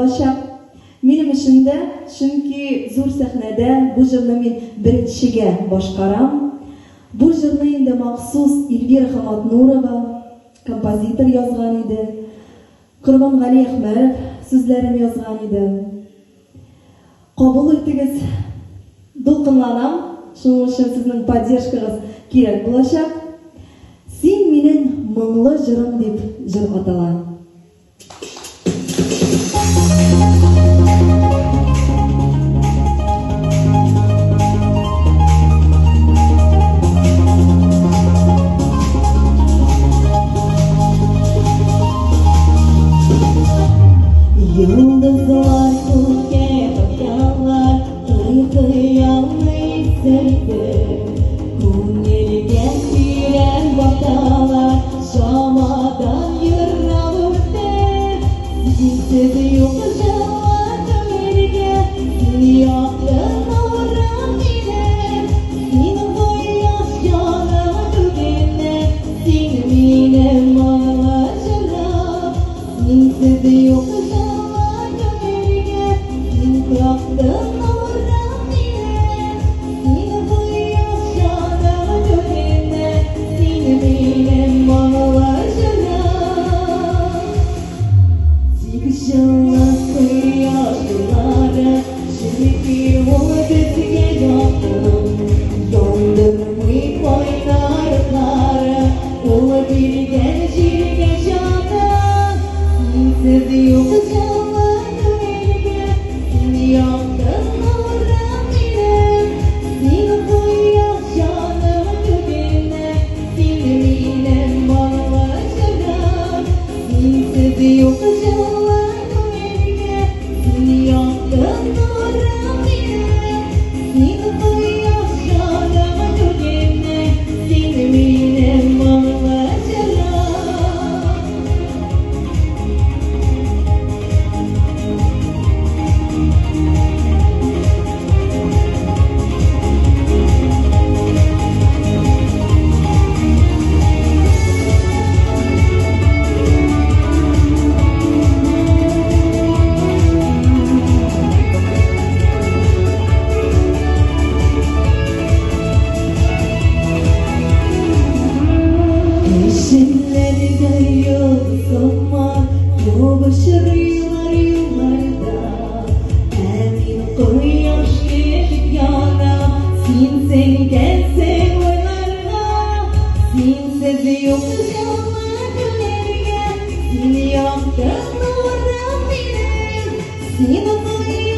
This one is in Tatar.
булачак. Минем өчен дә, чөнки зур сәхнәдә бу җырны мин беренчегә башкарам. Бу җырны инде махсус Эльвира Хаматнурова, композитор язган иде. Корбангали Әхмәров сүзләрен язган иде. Кабул итегез. Дулкынланам, шуның өчен сезнең поддержкагыз кирәк булачак. Син минем моңлы җырым дип җыр атала. Йолдызлар күккә баталар, Кый-хыялны исертеп, Күңелгә тирән баталар, Чамадан ерак үтеп. Синсез юк җылы күңелгә, Син якты нурым минем, Син кояш җаным түгелме, Син минем моңлы җырым. Синсез юк җылы күңелгә, Син якты нурым минем, Син кояш җаным түгелме, Син минем моңлы җырым. Тик җылы кояш нурлары, Чөнки ул безгә якын. Яндырмый кайнар утлары, Ул биргән җиргә җанын. Синсез юк җылы күңелгә, Син якты нурым минем. Син кояш җаным түгелме, Син минем моңлы җырым. Синсез юк җылы күңелгә, Син якты нурым минем. Син кояш җаным түгелме, Син минем моңлы җырым. Кешеләргә йолдызыман күп очрыйлар юлларда. Ә мин кояш кебек янам, син сеңгәнсең уйларга. Синсез юк җылы көннәргә, син якты нурым минем. Син кояш.